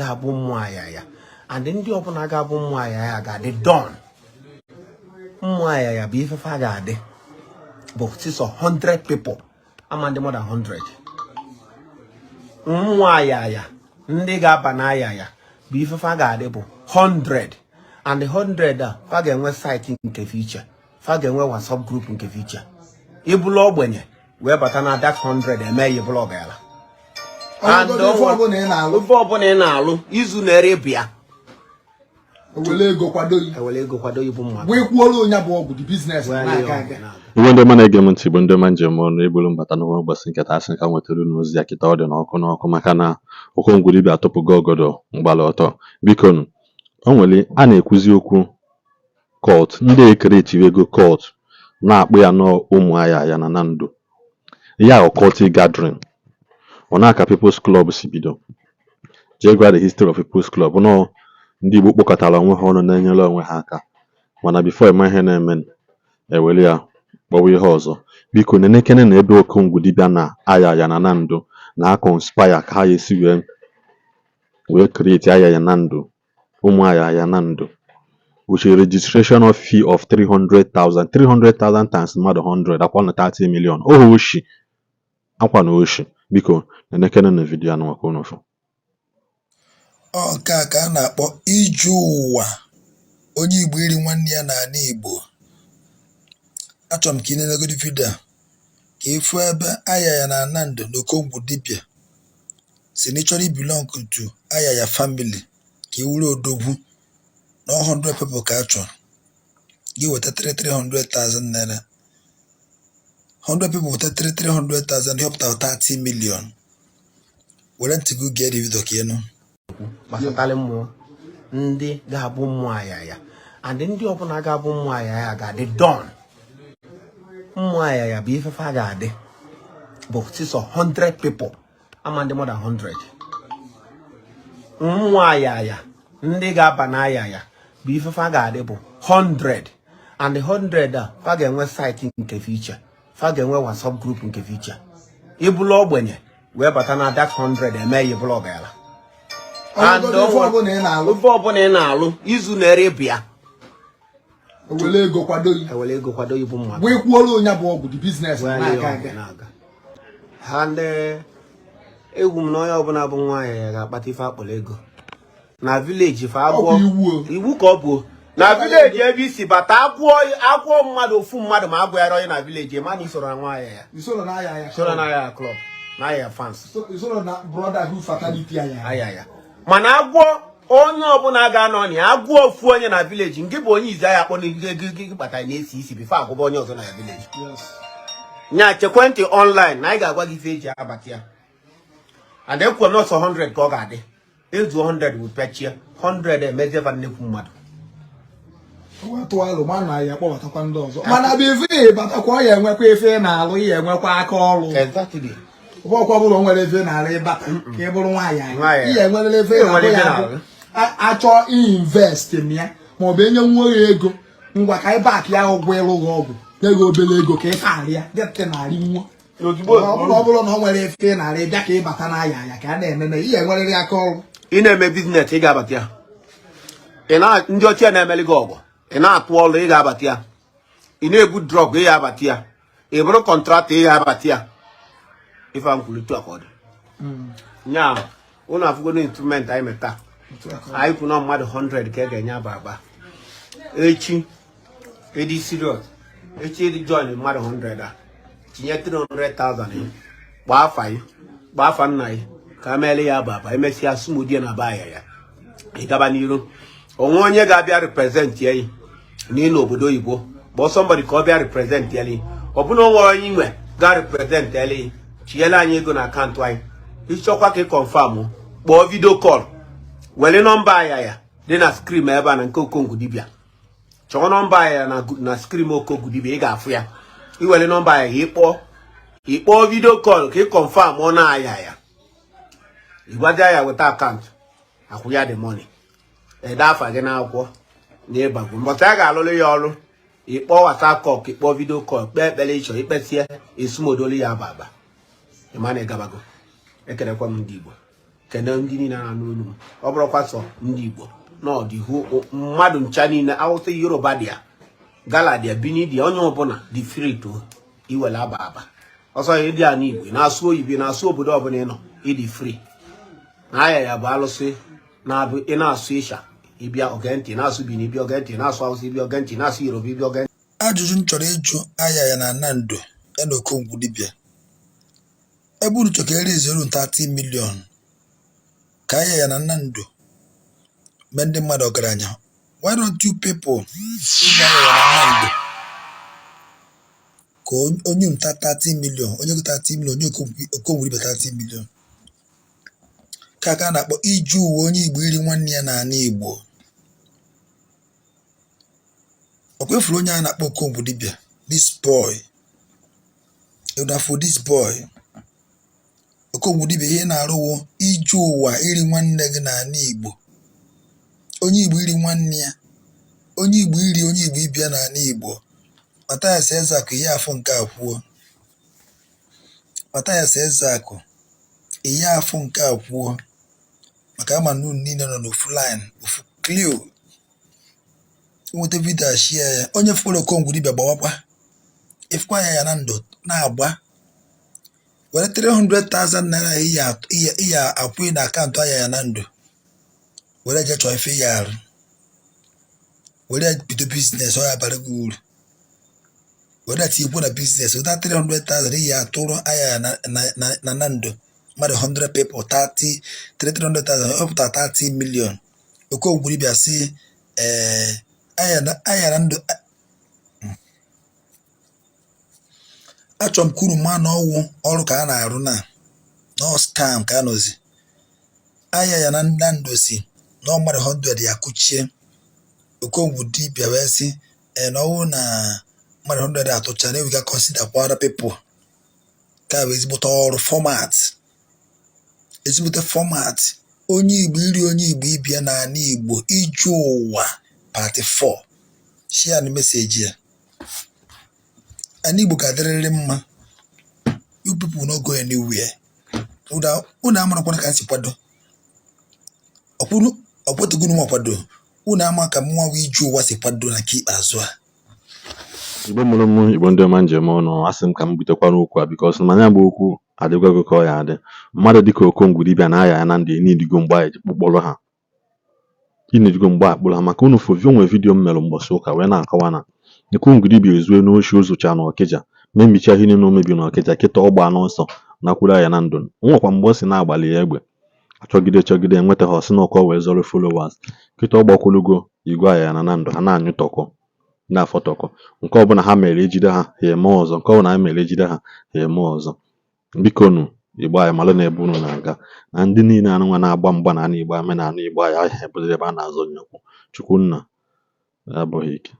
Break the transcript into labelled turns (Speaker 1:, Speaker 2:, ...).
Speaker 1: Ga-abụ mmụọ ayaya, and ndị ọbụla ga-abụ mmụọ ayaya ga-adị don. Mmụọ ayaya bụ ife fa ga-adị bụ sisọ 100 people, ama ndị more than 100. Mmụọ ayaya, ndị ga-aba na ayaya bụ ife fa ga-adị bụ 100, and 100 a, fa ga-enwe site nke fiche, fa ga-enwe WhatsApp group nke fiche. Ịbụla ogbenye wee bata na that 100, eme ya ịbụla ọgaranya. And
Speaker 2: Ọgụgụ ife ọbụla ị na-alụ,
Speaker 1: ife ọbụla ị na-alụ, izu na-ere bịa.
Speaker 2: Ewele ego kwado gị.
Speaker 1: Ewere ego kwado ibu mmadụ.
Speaker 2: Wee kwuola onye bụ ọgwụ dị business
Speaker 1: Wee
Speaker 2: na-aga
Speaker 1: lie
Speaker 2: aga.
Speaker 1: ọgwụ na-aga.
Speaker 3: Igwe ndị ọma na-ege m ntị bụ ndị ọma njem ọnụ ebulu mbata n'ụwa ụbọchị nke taa, asị ka m nwetara unu ozi ya kịta. Ọ dị n'ọkụ n'ọkụ maka na Okongwu dibịa atụpụgo ọgọdọ mgbala ọtọ. Biko nụ, o nwere a na-ekwuzi okwu cult, ndị ekeretiwe ego cult na-akpụ ya n'ụmụ aya na na ndụ ya occultic gathering. Ọ na-aka People's Club si bido. Jee gwa the history of People's Club nọọ ndị Igbo kpọkọtara onwe ha ọnụ, na-enyere onwe ha aka, mana before ịma ihe na-eme, ewere ya kpọwa ihe ọzọ. Biko nenekene na ebe Okongwu dibịa na aya ya na ndụ na conspire ka ha esi wee create aya ya na ndụ, ụmụ aya ya na ndụ, with a registration of fee of 300,000. 300,000 times mmadụ 100 akwa na 30 million. Ohu oshi akwa na oshi. Biko nenekene na video anụ maka unu fụ.
Speaker 4: Ọ nke a ka a na-akpọ ije ụwa onye Igbo iri nwanne ya n'ala Igbo. Achọrọ m ka ị nenegodi video a ka ị fụ ebe Ayaya na Nando na Okongwu dibịa si na ị chọrọ ibelong to Ayaya family, ka ị wuru odogwu na 100 people ka a chọrọ gị weta 300,000 naira. 100 people weta 300,000, ihe ọpụtara 30 million. Were ntị gị gee the video ka ị nụ.
Speaker 1: Gbasatara mmụọ, ndị ga-abụ mmụọ ayaya, and ndị ọbụla ga-abụ mmụọ ayaya ga-adị don. Mmụọ ayaya bụ ife fa ga-adị bụ sisọ 100 people, ama ndị more than 100. Mmụọ ayaya, ndị ga-aba na ayaya bụ ife fa ga-adị bụ 100, and 100 a, fa ga-enwe site nke fiche, fa ga-enwe WhatsApp group nke fiche. Ịbụla ogbenye wee bata na that 100, eme ya ịbụla ọgaranya. And
Speaker 2: Ọgụgụ ife ọbụla ị na-alụ,
Speaker 1: ife ọbụla ị na-alụ, izu na-ere bịa.
Speaker 2: Ewele ego kwado gị.
Speaker 1: Ewere ego kwado ibu mmadụ.
Speaker 2: Wee kwuola onye bụ ọgwụ dị business
Speaker 1: Wee lie
Speaker 2: na-aga
Speaker 1: ọgwụ
Speaker 2: aga.
Speaker 1: na-aga. Ha ndị egwu m na onye ọbụla bụ nwaanyị ya ga-akpata ife akpọrọ ego na village fa agwọ.
Speaker 2: Ọ bụ iwu o.
Speaker 1: Iwu ka ọ bụ na village ebe isi bata, agwọ agwọ mmadụ, ofu mmadụ ma agwọ ya onye na village ma na isoro na nwaanyị ya.
Speaker 2: Isoro na aya.
Speaker 1: Soro na aya club, na aya fans.
Speaker 2: Isoro na brotherhood fraternity aya.
Speaker 1: Aya ya, mana agwọ onye ọbụla ga-anọ na ya, agwọ ofu onye na village nke bụ onye izi aya akpọ na ego gị kpatara na-esi isi before agwụba onye ọzọ na ya village. Nya chekwentị online na anyị ga-agwa gị ife eji abata ya, and ekwuo nọọsụ 100 ka ọ ga-adị ezu 100 wụ pechie 100 emezieva nnekwu mmadụ.
Speaker 2: Wee tụọ alụ ma na ya kpọbatakwa ndị ọzọ, mana bụ ife ị batakwa, ọ ya enwekwa ife ị na-alụ, ya enwekwa aka ọrụ. Ọkwa bụrụ o nwere ife ị na-alụ, ịbata ka ị bụrụ nwaanyị anyị,
Speaker 1: Nwaanyị.
Speaker 2: ihe enwerela ife ị
Speaker 1: Ị nwere
Speaker 2: na-alụ
Speaker 1: ife
Speaker 2: ya
Speaker 1: na-alụ.
Speaker 2: bụ achọ invest na ya, maọbụ enye nwa ya ego ngwa ka ị bak ya ụgwọ ịlụ gị ọgwụ, nye gị obere ego ka ị karịa dịtị narị nwa.
Speaker 1: Ozugbo.
Speaker 2: Ọ bụrụ na ọ nwere ife ị na-alụ, ịbịa ka ị bata n'ahịa ya ka a na-enene, ihe enwerịrị aka ọrụ.
Speaker 1: Ị na-eme business, ị ga-abata ya. Ị na ndị ọchịa na-emeli gị ọgụ, ị na-atụ ọrụ, ị ga-abata ya. Ị na-ebu drug, ị ga-abata ya. Ị bụrụ contractor, ị ga-abata ya. Ife a m kwuru etu a ka ọ dị. Nya ụnụ afụgo instrument anyị meta. Anyị kwụ na mmadụ 100 ka e ga-enye aba aba echi. Ịdị serious echi, ịdị join mmadụ 100 a, tinye 300,000 ya, gbaa afa ya, gbaa afa nna ya, ka meele ya aba aba. Emesịa sumodie na ba ya ya ị gaba n'iru onwe onye ga-abịa represent ya n'ịnọ obodo oyibo, kpọọ somebody ka ọ bịa represent ya. Ọ bụna onwe onye inwe ga represent ya, tinyela anyị ego na account anyị. Ịchọkwa ka ị confirm, kpọọ video call, were nọmba ya ya dị na screen ebe a na nke Okongwu dibịa. Chọọ nọmba ya na screen Okongwu dibịa, ị ga-afụ ya. Iwere nọmba ya, ịkpọọ video call ka ị confirm ọ na-aya ya. Ịgwaja ya weta account, akwụ ya the money, ede afa gị n'akwụkwọ na ịbagwo mbọsị a ga-alụrụ ya ọrụ. Ịkpọ WhatsApp call ka ịkpọ video call, kpee ekpere ịchọ ikpesie, esumodolu ya aba aba, ịma na ịgabago. Ekelekwa m ndị Igbo. Kene ndị niile na-anụ olu m. Ọ bụrụkwa sọ ndị Igbo n'ọdịhu, mmadụ ncha niile, Awụsa, Yoruba dị ya, Gala dị ya, Bini dị ya, onye ọbụla dị free to iwere aba aba ọsọ ya. Ịdị ana Igbo, na-asụ oyibo, na-asụ obodo ọbụla ị nọ, ịdị free. Na aya ya bụ alụsị na-abụ ị na-asụ ịsha, ịbịa oge ntị, na-asụ Bini, ịbịa oge ntị, na-asụ Awụsa, ịbịa oge ntị, na-asụ Yoruba, ịbịa oge ntị.
Speaker 4: Ajụjụ m chọrọ ịjụ aya ya na Nando ya na Okongwu dibịa, ebe unu chọrọ ka e reziere 30 million ka aya ya na Nando mee ndị mmadụ ọgaranya, why don't you people ịgwa aya ya na Nando ka onye nta 30 million, onye go 30 million, onye Okongwu dibịa 30 million, ka a na-akpọ iji uwe onye Igbo iri nwanne ya n'ala Igbo? Ọ kwefuru onye a na-akpọ Okongwu dibịa, this boy for this boy Okongwu dibịa, ihe na-arụwo iji ụwa iri nwanne gị n'ala Igbo, onye Igbo iri nwanne ya, onye Igbo iri onye Igbo ibia n'ala Igbo. Mathias Ezeaku, ihe afọ nke a kwuo. Mathias Ezeaku, ihe afọ nke a kwuo, maka ama na unu niile nọ n'ofu line, ofu clue. Nweta video a, share ya. Onye fụkwara Okongwu dibịa, gbawakwa ịfụkwa ya ya na ndụ na-agba were 300,000 naira iya akwụ na account aya ya na ndụ, were jee chọọ ife ya arụ, were ya bido business, ọ ya bara gị uru. Were ya tinyekwu na business. Weta 300,000 iya atụrụ aya ya na ndụ mmadụ 100 people, 30 300,000, ọ pụtara 30 million. Okongwu dibịa si ee aya na ndụ. Achọrọ m ka unu maa na ọwụ ọrụ ka a na-arụ na nọ scam ka a nọzi. Aya ya na ndụ si na ọ mmadụ 100 ya kụchie. Okongwu dibịa wee sị ee na ọwụ na mmadụ 100 atụcha na we can consider kwa other people. Ka bụ ezigbote ọrụ format, ezigbote format, onye Igbo iri onye Igbo ibia n'ala Igbo, iju ụwa part 4. Share na message ya. Ala Igbo ga-adịrịrị mma. You people no go anywhere. Unu amarakwana ka m si kwado ọkwetụgo unu kwado, unu ama ka mụnwa wee iju ụwa si kwado na nke ikpeazụ a.
Speaker 3: Igbo mụrụ m, Igbo ndị ọma, njem ọnụ, asị m ka m butekwana okwu a because mana ya bụ okwu adịgwago ka ọ ya adị. Mmadụ dịka Okongwu dibịa na-aya ya na ndụ enidigo mgbe a kpụkpọrọ ha, inidigo mgbe a kpụrụ ha, maka unu fụ onwe video m mere mbọsị ụka wee na-akọwa na Okongwu dibịa ezue n'oshi ozucha na Ọkịja, memicha ihe niile o mebi na Ọkịja. Kịta ọ gbaa n'ọsọ nakwuru aya na ndụ. Nwekwa mgbe ọ si na-agbalị ya egbe achọgide chọgide enweta ha, ọsị na ọkọ wee zọrọ followers. Kịta ọ gbakwulugo igwe aya na na ndụ ha na-anyụ tọkọ na-afọtọkọ. Nke ọbụla ha mere ejide ha, ha eme ọzọ. Nke ọbụla ha mere ejide ha, ha eme ọzọ. Biko nụ, Igbo anyị, malụ na ebe unu na-aga na ndị niile anụnwa na-agba mgba na ana Igbo, ame na ana Igbo anyị ahịa ebụziri ebe a na-azọ nyekwu. Chukwu nna abụghị ike.